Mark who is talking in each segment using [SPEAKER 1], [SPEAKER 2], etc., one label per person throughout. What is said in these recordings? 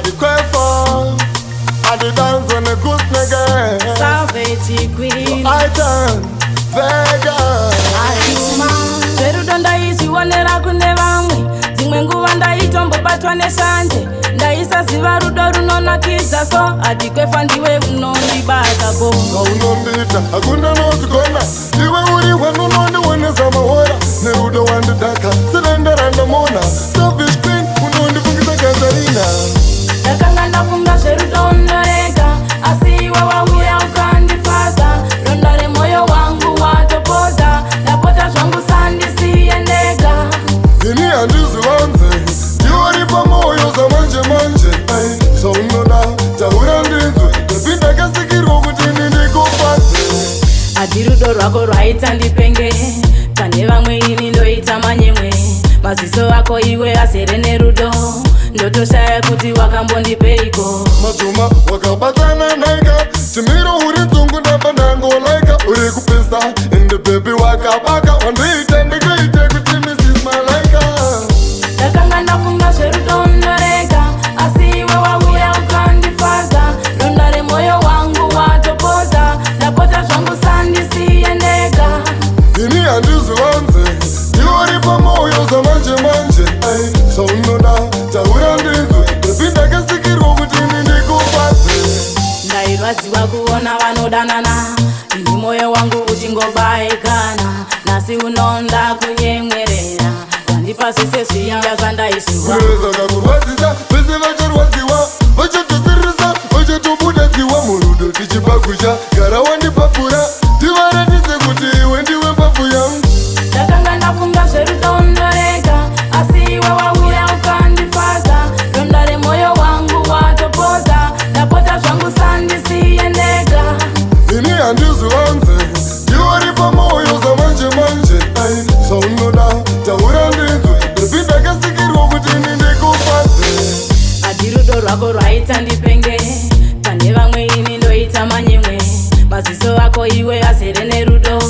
[SPEAKER 1] Adikwefa, Adidanzo nekusnege.
[SPEAKER 2] Savage Queen.
[SPEAKER 1] Item, Vega.
[SPEAKER 2] Ayuma zverudo ndaizvionera kune vamwe. Dzimwe nguva ndaitombobatwa neshanje, ndaisaziva rudo runonakidza. So Adikwefa, ndiwe unondibata bo.
[SPEAKER 1] Zvaunondiita hakuna nozigona. Iwe uri wanunondionesa mahora. Nerudo wandidhaka sedenda randamona. Selfish Queen, unondifungisa Katarina.
[SPEAKER 2] Ndakanga ndafunga zverudo ndorega, asi iwe wauya ukandifadza. Ronda remwoyo wangu watopodza. Ndapota zvangu, sandisiye ndega.
[SPEAKER 1] Ini handizivanze, ndiwe pamwoyo zamanje manje. Ai, zvaunoda taura ndinzwe. Baby, ndakasikirwa kuti ini ndikufadze.
[SPEAKER 2] Adi, rudo rwako rwaita ndipenge. Pane vamwe ini ndoita manyemwe. Maziso ako iwe azere nerudo, ndotoshaya kuti wakambondipeiko.
[SPEAKER 1] Matuma wakabatana naika chimiro, uri nzungu, ndabva ndangolaika. Uri kupisa ende baby wakabaka, wandiita ndikuite kuti Mrs Malaika.
[SPEAKER 2] Ndakanga ndafunga zverudo ndorega, asi iwe wauya ukandifadza. Ronda remwoyo wangu watopodza. Ndapota zvangu, sandisiye ndega.
[SPEAKER 1] Ini handizivanze, ndiwe pamwoyo zamanje manje. Ai, zvaunoda taura ndinzwe. Baby, ndakasikirwa kuti ini ndikufadze.
[SPEAKER 2] Ndairwadziwa kuona vanodanana, ini mwoyo wangu uchingobayikana. Nhasi unonda kunyemwerera, wandipa zvese zviya zvandaishuwa.
[SPEAKER 1] Kureza kakurwadzisa, vese vacharwadziwa, vachatosirisa, vachatobuda dziwa. Murudo tichipakusha, gara wandipapura, tivaratidze kuti iwe ndiwe mbabvu yangu.
[SPEAKER 2] Ndakanga ndafunga zverudo ndorega, asi iwe wauya ukandifadza. Ronda remwoyo wangu watopodza. Ndapota zvangu, sandisiye ndega.
[SPEAKER 1] Ini handizivanze, ndiwe pamwoyo zamanje manje. Ai, zvaunoda taura ndinzwe. Baby, ndakasikirwa kuti ini ndikufadze.
[SPEAKER 2] Adi, rudo rwako rwaita ndipenge. Pane vamwe ini ndoita manyemwe. Maziso ako iwe azere nerudo,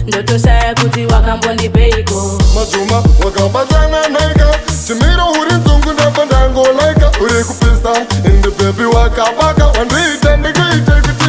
[SPEAKER 2] ndotoshaya kuti wakambondipeiko.
[SPEAKER 1] Matuma wakabatana naika chimiro, uri nzungu, ndabva ndangolaika. Uri kupisa ende baby wakabaka, wandiita ndikuite kuti